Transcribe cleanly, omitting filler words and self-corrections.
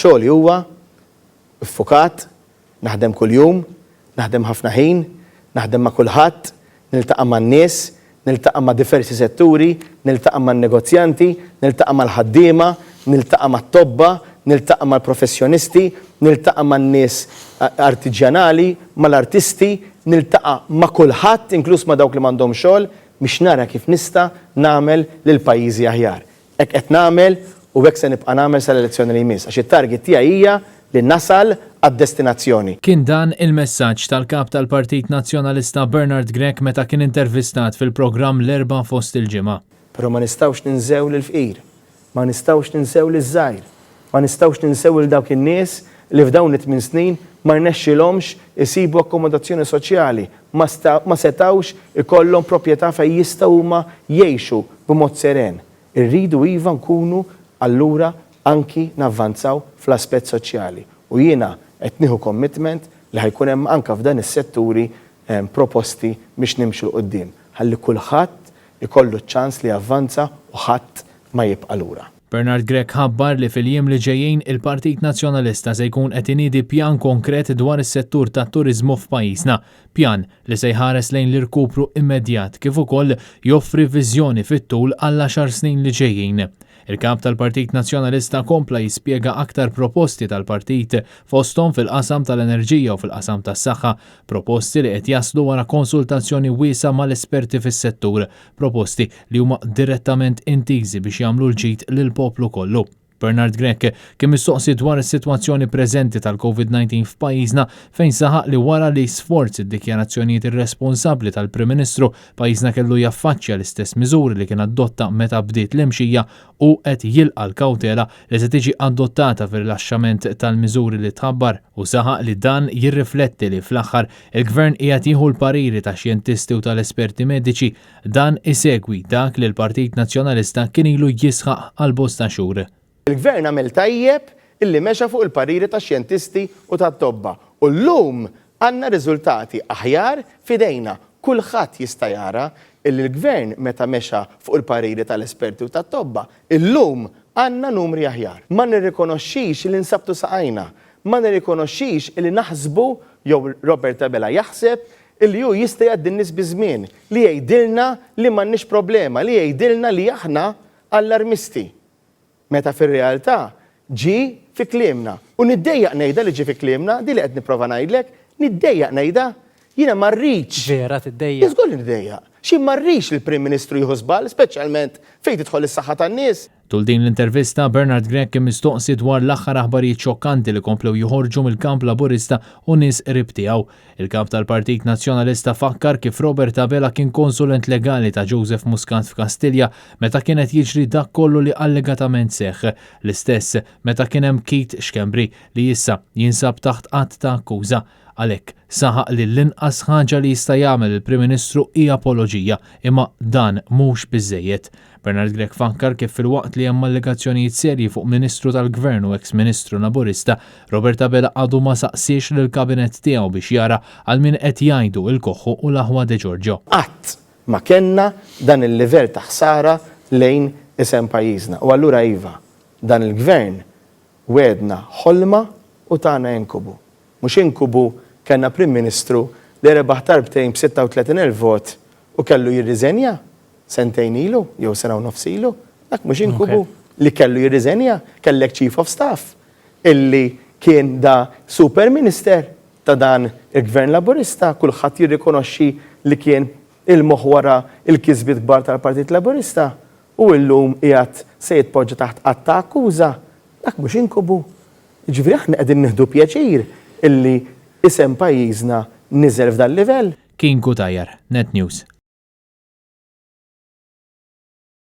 Xogħli huwa ffukat, naħdem kuljum, naħdem ħafna ħin, naħdem ma' kulħadd, niltaqa' man-nies, niltaqa' ma' diversi setturi, niltaqa' man-negozjanti, niltaqa' mal-ħaddiema, niltaqa' mat-tobba, niltaqa' mal-professjonisti, niltaqa' man-nies artiġjanali, mal-artisti, niltaqa' ma' kulħadd, inkluż ma' dawk li m'għandhomx xogħol, biex nara kif nista' nagħmel lil pajjiżi aħjar. Hekk qed nagħmel u hekk se nibqa' nagħmel sal-elezzjoni li jmiss għax it-target tiegħi hija li nasal għad-destinazzjoni. Kien dan il-messaġġ tal-Kap tal-Partit Nazzjonalista Bernard Grech meta kien intervistat fil-programm L-Erbgħa Fost il-Ġimgħa. Però ma nistgħux ninsew lill-fqir, ma nistgħux ninsew liż-żgħir, ma nistgħux ninsew lil dawk in-nies li f'dawn it-tmien snin ma rnexxielhomx isibu akkomodazzjoni soċjali, ma ma setgħux ikollhom proprjetà fejn jistgħu huma jgħixu b'mod seren. Irridu iva nkunu allura anki navvanzaw fl-aspett soċjali u jiena qed nieħu commitment li ħa jkun hemm anke f'dan is-setturi proposti biex nimxu 'l quddiem ħalli kulħadd ikollu ċ-ċans li javvanza u ħadd ma jibqa' lura. Bernard Grech ħabbar li fil-jiem li ġejjin il-Partit Nazzjonalista se jkun qed iniedi pjan konkret dwar is-settur tat-turiżmu f'pajjiżna. Pjan li se jħares lejn l-irkupru immedjat kif ukoll joffri viżjoni fit-tul għall-għaxar snin li ġejjin. Il-Kap tal-Partit Nazzjonalista kompla jispjega aktar proposti tal-partit fosthom fil-qasam tal-enerġija u fil-qasam tas-saħħa, proposti li qed jaslu wara konsultazzjoni wiesgħa mal-esperti fis-settur, proposti li huma direttament intiżi biex jagħmlu l-ġid lill-poplu kollu. Bernard Grech kien mistoqsi dwar is-sitwazzjoni preżenti tal-Covid-19 f'pajjiżna fejn saħaq li wara li sforz id-dikjarazzjonijiet irresponsabbli tal-Prim Ministru, pajjiżna kellu jaffaċċja l-istess miżuri li kien adotta meta bdiet l-imxija u qed jilqa' l-kawtela li se tiġi adottata fir-rilaxxament tal-miżuri li tħabbar u saħaq li dan jirrifletti li fl-aħħar il-Gvern qiegħed jieħu l-pariri tax-xjentisti u tal-esperti mediċi Dan isegwi dak li l-Partit Nazzjonalista kien ilu jisħaq għal bosta xhur. Il-Gvern għamel tajjeb illi mexa fuq il-pariri tax-xjentisti u tat-tobba u llum għandna riżultati aħjar f'idejna. Kulħadd jista' jara illi l-Gvern meta mexa fuq il-pariri tal-esperti u tat-tobba, illum għandna numri aħjar. Ma nirrikonoxxix illi nsabtu saqajna. Ma nirrikonoxxix illi naħsbu jew Robert Abela jaħseb Illi hu jista' jgħaddi n-nies biż-żmien, li jgħidilna li m'għandniex problema, li jgħidilna li aħna allarmisti. Meta fir-realtà ġie fi kliemna. U niddejjaq ngħidha li ġie fi kliemna, din li qed nipprova ngħidlek, niddejjaq ngħidha. Jiena ma rridx. Vera tiddejjaq? Żgur li niddejjaq. X'jien ma rridx li l-Prim Ministru jieħu żball, speċjalment fejn tidħol is-saħħa tan-nies. Tul din l-intervista, Bernard Grech kien mistoqsi dwar l-aħħar aħbarijiet xokkanti li komplew joħorġu mill-kamp Laburista u nies qrib tiegħu. Il-Kap tal-Partit Nazzjonalista fakkar kif Robert Abela kien konsulent legali ta' Joseph Muscat f'Kastilja meta kien qed jiġri dak kollu li allegatament seħħ. L-istess meta kien hemm Keith Schembri li issa jinsab taħt att ta' akkuża. Għalhekk, saħaq li l-inqas ħaġa li jista' jagħmel il-Prim Ministru hi apoloġija, imma dan mhux biżżejjed. Bernard Grech fakkar kif filwaqt li hemm allegazzjonijiet serji fuq Ministru tal-Gvern u eks Ministru Laburista, Robert Abela għadu ma saqsiex lill-Kabinett tiegħu biex jara għal min qed jgħidu il-Koħħu u l-aħwa De Giorgio. Qatt ma kellna dan il-livell ta' ħsara lejn isem pajjiżna. U allura iva, dan il-Gvern wegħdna ħolma u tana inkubu. Mhux inkubu kellna Prim Ministru li rebaħ darbtejn b'36,000 vot u kellu jirriżenja sentejn ilu jew sena u nofs ilu. Dak mhux inkubu li kellu jirriżenja? Kellek Chief of Staff illi kien da super minister ta' dan il-Gvern Laburista, kulħadd jirrikonoxxi li kien il-moħħ wara l-kisbiet kbar tal-Partit Laburista u illum qiegħed se jitpoġġa taħt att ta' akkuża. Dak mhux inkubu? Jiġifieri aħna qegħdin nieħdu pjaċir illi isem pajjiżna niżel f'dal-livell? Kien Cutajar, Net News.